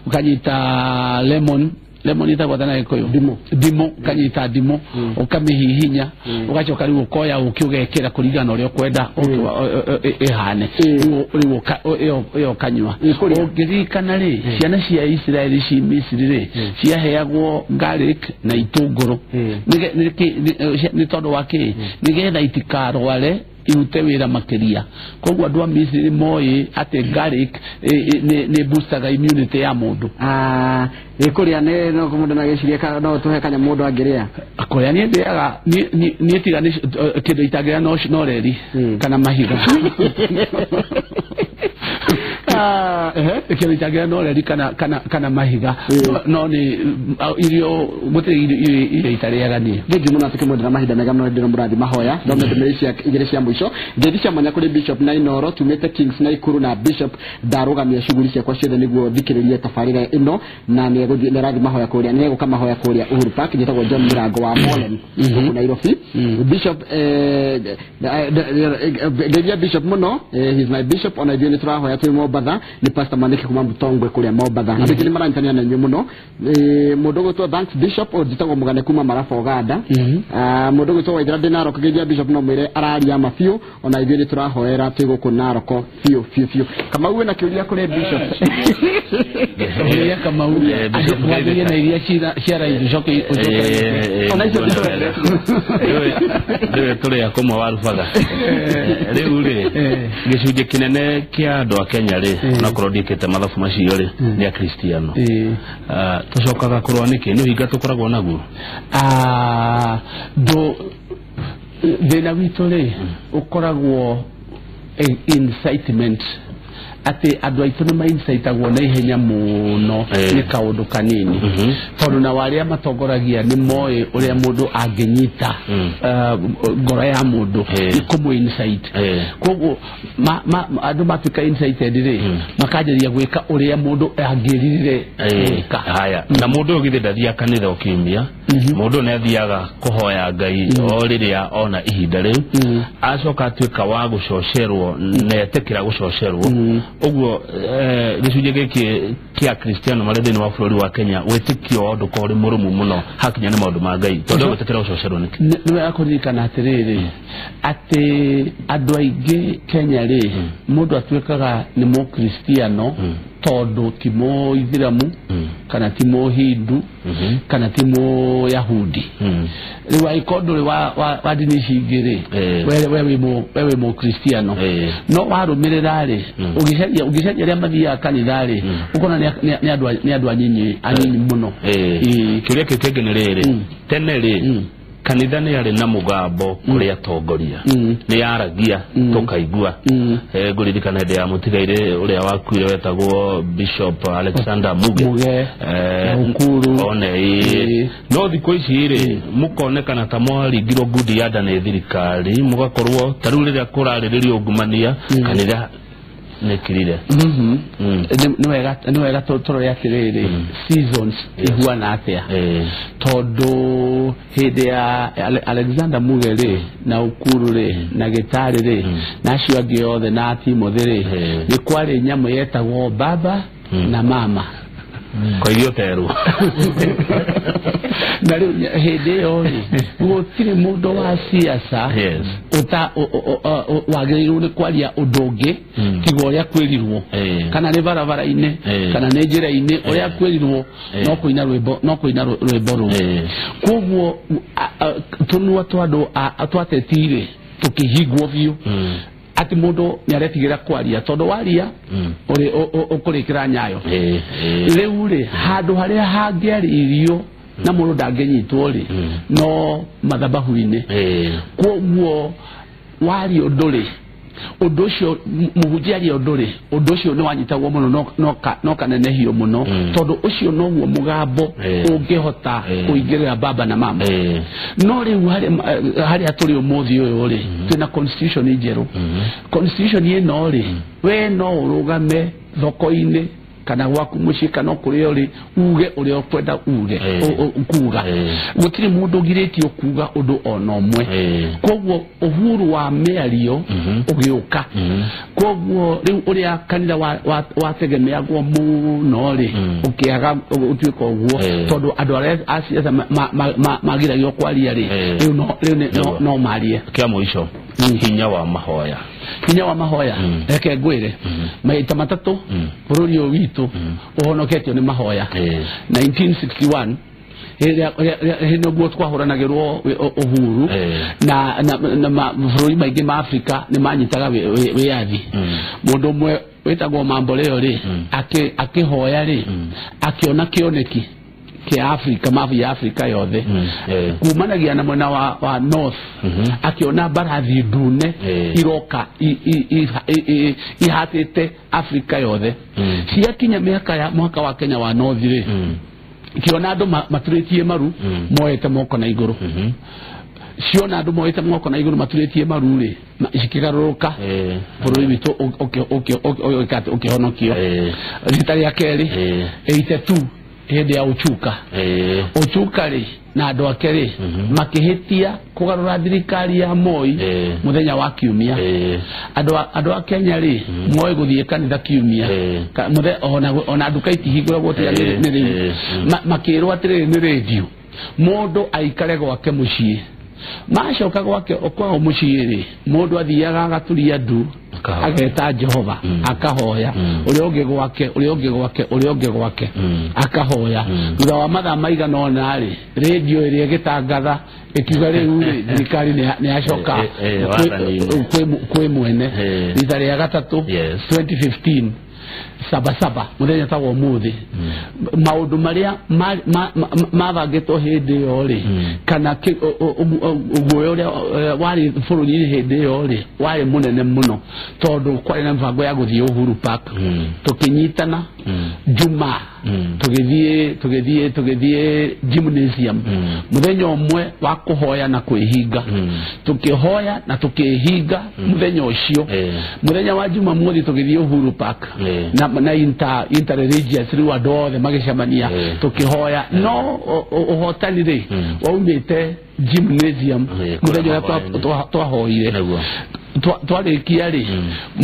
[SPEAKER 2] ũkanyita lemon. Lemon ĩtagwo atĩa na Gĩkũyũ?
[SPEAKER 1] Ndimũ.
[SPEAKER 2] Ndimũ, ũkanyita ndimũ, ũkamĩhihinya, ũgacoka rĩu ũkoya ũkĩ ũgekĩra kũringana na ũrĩa ũkwenda ĩhane. Rĩu ĩyo ũkanyua. Ũngĩririkana rĩ, ciana cia Isiraeli ci Misiri rĩ, ciaheagwo garlic na itũngũrũ. Nĩ tondũ wa kĩ? Nĩgetha itikarware irute wĩra makĩria. Koguo andũ a Misiri moĩ atĩ garlic nĩ boostaga immunity ya mũndũ.
[SPEAKER 1] Kũrĩa nĩ no mũndũ no agĩcirie no tũhe kanyamũ mũndũ angĩrĩa.
[SPEAKER 2] Kũrĩa niĩ ndĩaga niĩ tiga nĩ kĩndũ itangĩrĩa no reri kana mahiga. Kĩndũ itangĩrĩa no reri kana mahiga, no nĩ irio gũtirĩ irio itarĩaga niĩ.
[SPEAKER 1] Thengiũ mũno tukĩmwendera mahinda mega mũno hĩndĩ ĩno mũrathi mahoya. Thome ndũmĩrĩri cia igĩrĩ cia mũico. Ngeithi cia mwanya kũrĩ Bishop na Inoro tumĩte Kings Naikuru, na Bishop ndarũgamia shughuli ciakwa ciothe nĩguo thikĩrĩrie tabarĩra ĩno, na nĩegũthiĩ nĩarathiĩ mahoya kũrĩa, nĩegũka mahoya kũrĩa Uhuru Park. Njĩtagwo John Mirango wa Molen gũkũ Nairobi. Bishop, ngeithia Bishop mũno, he's my bishop, ona ithuĩ nĩtũrahoya twĩ Mombatha. Nĩ Pastor Maniki kuma Mutongwe kũrĩa Mombatha. Andũ aingĩ nĩmaranyitanĩra na inyuĩ mũno. Mũndũ ũgwĩtwo thanks Bishop, ũyũ njĩtagwo Mũgane kuma Maraba Uganda. Mũndũ ũgwĩtwo Waithera ndĩ Narok, ngeithia Bishop no mwĩre araria ma biũ, ona ithuĩ nĩtũrahoera twĩ gũkũ Narok biũ biũ biũ. Kamau wĩna kĩũria kũrĩ Bishop?
[SPEAKER 2] Ũrĩa Kamau wambĩrĩrie na iria cia raithi, ũcoke
[SPEAKER 1] Ona icio.
[SPEAKER 3] Nĩwe tũrĩa kũmwe warubaga rĩu rĩ, gĩcunjĩ kĩnene kĩa andũ a Kenya rĩ, onakorwo ndiĩkĩte mathabu macio rĩ, nĩ akristiano. Tũcokaga kũrũa nĩkĩ? Nĩ ũhinga tũkoragwo naguo?
[SPEAKER 2] Ndũ thĩna witũ rĩ ũkoragwo incitement, atĩ andũ aitũ nĩ maincitagwo na ihenya mũno nĩ kaũndũ kanini, tondũ na arĩa matongoragia nĩ moĩ ũrĩa mũndũ angĩnyita ngoro ya mũndũ nĩ kũmũ incite. Koguo andũ matuĩka incited rĩ, makanjĩrĩria gwĩka ũrĩa mũndũ angĩririre gwĩka.
[SPEAKER 3] Haya, na mũndũ ũyũ githĩ ndathiaga kanitha o kiumia? Mũndũ ũyũ nĩ athiaga kũhoya Ngai o rĩrĩa ona ihinda rĩu, acoka atuĩka wa gũcocerwo na etĩkĩra gũcocerwo ũguo. Gĩcunjĩ gĩkĩ kĩa Kristiano marĩ thĩinĩ wa bũrũri wa Kenya, wĩtĩkio wao ndũkorwo ũrĩ mũrũmu mũno hakinya nĩ maũndũ ma Ngai, tondũ gwĩtĩkĩra gũcocerwo nĩkĩ?
[SPEAKER 2] Nĩ wega kũririkana atĩrĩrĩ, atĩ andũ aingĩ Kenya rĩ, mũndũ atuĩkaga nĩ mũkristiano tondũ ti mũithiramu kana ti mũhindu kana ti mũyahudi. Rĩu angĩkorwo ndũrĩ wa ndini ici ingĩ rĩ, we wĩ mũkristiano. No warũmĩrĩra rĩ, ũgĩcaria arĩa mathiaga kanitha rĩ, ũkona nĩ andũ anyinyi mũno.
[SPEAKER 3] Kĩũria kĩu kĩngĩ nĩ rĩrĩ, tene rĩ, kanitha nĩ yarĩ na mũgambo kũrĩ atongoria, nĩ yaragia tũkaigua. Ngũririkana hĩndĩ ya mũtigairĩ ũrĩa wakuire wetagwo Bishop Alexander Muge.
[SPEAKER 2] Muge, na Ukuru.
[SPEAKER 3] One ĩĩ. No thikũ ici rĩ, mũkonekana ta mwaringirwo ngundi ya nda nĩ thirikari, mũgakorwo ta rĩu rĩrĩa kũrarĩrĩrio ungumania, kanitha nĩkirire.
[SPEAKER 2] Nĩ wega tũrore atĩrĩrĩ, seasons ihuana atĩa, tondũ hĩndĩ ya Alexander Muge rĩ, na Ukuru rĩ, na Gĩtarĩ rĩ, na acio angĩ othe, na Timothy rĩ, nĩ kwarĩ nyamũ yetagwo baba na mama.
[SPEAKER 3] Koirio terwo.
[SPEAKER 2] Na rĩu hĩndĩ ĩyo rĩ, gũtirĩ mũndũ wa siasa ũta wagĩrĩirwo nĩ kwaria ũndũ ũngĩ tiga ũrĩa kwĩrirwo, kana nĩ barabara-inĩ, kana nĩ njĩra-inĩ, ũrĩa kwĩrirwo no kũina rwĩmbo, no kũina rwĩmbo rũu. Koguo tũnua twa andũ twateti rĩ tũkĩhingwo biũ, atĩ mũndũ nĩ aretigĩra kwaria, tondũ waria ũkũrĩkĩra nyayo. Rĩu rĩ, handũ harĩa hangĩarĩirio na mũndũ ndangĩnyitwo rĩ, no mathabahu-inĩ. Koguo waria ũndũ rĩ, ũndũ ũcio mũhunjia aria ũndũ rĩ, ũndũ ũcio nĩ wanyitagwo mũno, no kanenehio mũno, tondũ ũcio noguo mũgambo ũngĩhota kũingĩrĩra baba na mama. No rĩu harĩa tũrĩ ũmũthĩ ũyũ rĩ, twĩna constitution njerũ. Constitution ĩno rĩ, we no ũrũgame thoko-inĩ kana gwaku mũciĩ kana o kũrĩa ũrĩ, uge ũrĩa ũkwenda uge. Kuga gũtirĩ mũndũ ũgirĩtio kuga ũndũ ona ũmwe. Koguo uhuru wa mĩario ũgĩũka. Koguo rĩu ũrĩa kanitha wategemeagwo mũno rĩ, ũkĩaga ũtuĩka ũguo, tondũ andũ arĩa a siasa magiragio kwaria rĩ, rĩu no marie.
[SPEAKER 3] Kĩa mũico, hinya wa mahoya.
[SPEAKER 2] Hinya wa mahoya. Reke ngwĩre, maita matatũ bũrũri ũyũ witũ ũhonoketio nĩ mahoya. 1961, hĩndĩ ũguo twahũranagĩrwo uhuru, na mabũrũri maingĩ ma Afrika nĩ manyitaga wĩyathi, mũndũ ũmwe wĩtagwo Mamboleo rĩ, akĩhoya rĩ, akĩona kĩoneki. kĩa Afrika, mabu ya Afrika yothe, kumanagia na mwena wa north, akiona mbarathi ndune iroka ihatĩte Afrika yothe. Ciakinya mĩaka ya mwaka wa Kenya wa north rĩ, ikiona andũ maturĩtie maru moete moko na igũrũ. Ciona andũ moete moko na igũrũ maturĩtie maru rĩ, cikĩgarũrũka bũrũri witũ ũkĩhonokio. Rita rĩa kerĩ 82 hĩndĩ ya Uchuka. Uchuka rĩ na andũ ake rĩ makĩhĩtia kũgarũra thirikari ya Moi mũthenya wa kiumia. Andũ a Kenya rĩ moĩ gũthiĩ kanitha kiumia, ona nduka itihingũragwo tiga nĩ rĩu. Makĩrwo atĩrĩrĩ nĩ rĩndiũ mũndũ aikare gwake mũciĩ. Macoka gwake kwao mũciĩ rĩ, mũndũ athiaga agaturia ndu ageta Jehova akahoya, ũrĩa ũngĩ gwake, ũrĩa ũngĩ gwake, ũrĩa ũngĩ gwake akahoya. Thutha wa mathaa maigana ũna rĩ, rĩndiũ ĩrĩa ĩgĩtangatha ĩkiuga rĩu rĩ thirikari nĩ yacoka kwĩ mwene. Rita rĩa gatatũ 2015 sabasaba muthenya ta wa umuthi, maundu maria mabangĩtwo hĩndĩ ĩyo rĩ, kana guoya ũrĩa warĩ bũrũri-inĩ hĩndĩ ĩyo rĩ warĩ mũnene mũno, tondũ kwarĩ na mĩbango ya gũthiĩ Uhuru Park. Tũkĩnyitana Juma tũgĩthiĩ gymnasium mũthenya ũmwe wa kũhoya na kwĩhinga. Tũkĩhoya na tũkĩhinga mũthenya ũcio. Mũthenya wa Jumamothi tũgĩthiĩ Uhuru Park na interreligious rĩu andũ othe magĩcemania tũkĩhoya. No ũhotani rĩ waumĩte gymnasium mũthenya ũrĩa twahoire. Twarĩkia rĩ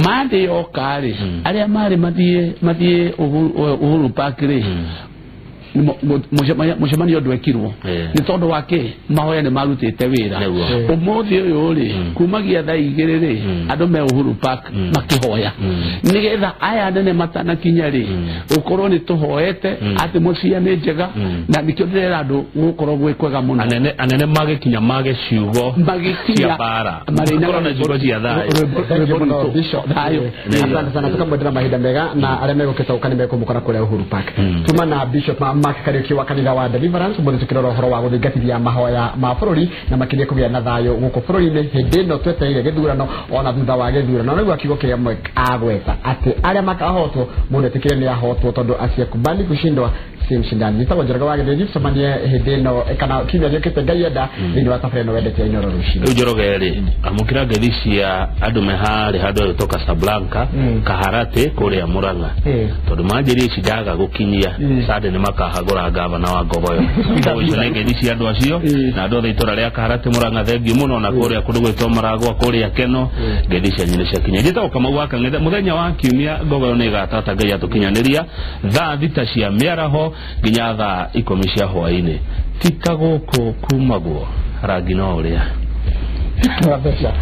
[SPEAKER 2] Monday yoka rĩ, arĩa marĩ mathiĩ Uhuru Park rĩ, mũcemanio ndwekirwo nĩ tondũ wa kĩ? Mahoya nĩ marutĩte wĩra. Ũmũthĩ ũyũ rĩ kumagia thaa 2 rĩ andũ me Uhuru Park makĩhoya, nĩgetha aya anene matanakinya rĩ ũkorwo nĩ tũhoete atĩ mũcia nĩ njega, na nĩkĩo ndĩrera andũ gũkorwo gwĩ kwega mũno.
[SPEAKER 3] Anene magĩkinya mage ciugo cia mbara, makorwo na ciugo cia thayũ.
[SPEAKER 1] Thayũ. Asante sana, tukamwendera mahinda mega na arĩa megũkĩte ũka nĩ mekũmũkora kũrĩa Uhuru Park. Tuma na Bishop Mark Kariuki wa kanitha wa Deliverance mũthĩ tukĩrora ũhoro wa gũthingatithia mahoya ma bũrũri na makĩria kũgĩa na thayũ gũkũ bũrũri-inĩ hĩndĩ ĩno twetereire gĩthurano ona thutha wa gĩthurano. Rĩu akiugo kĩrĩa agweta atĩ arĩa makahotwo mũndũ etĩkĩre nĩ ahotwo, tondũ asiyekubali kushindwa si mshindani. Nitagwo Njoroge wa Gĩthĩnji, tucemanie hĩndĩ ĩno kana kiumia gĩũkĩte Ngai enda thĩinĩ wa tabarĩra ĩno wendete ya Inooro rũcinĩ.
[SPEAKER 3] Rĩu Njoroge rĩ, amũkĩra ngeithi cia andũ me harĩ handũ hagĩtwo Casablanca Kaharati kũrĩa Murang'a, tondũ manjĩria ici ndaga gũkinyia Sunday nĩ makahagũra gavana wa Ngogoyo. Icio nĩ ngeithi cia andũ acio na andũ othe itũra rĩa Kaharati Murang'a, thengiũ mũno, na kũrĩa kũndũ gwĩtwo Maragwa kũrĩa Keno, ngeithi cianyu nĩ ciakinya. Njĩtagwo Kamau wa Kang'ethe. Mũthenya wa kiumia Ngogoyo nĩ ĩgatata Ngai atũkinyanĩria thaa 6 cia mĩaraho nginya thaa 10 cia hwaĩ-inĩ. Ti ta gũkũ kumagwo rangi no ũrĩa.
[SPEAKER 1] Mbeca.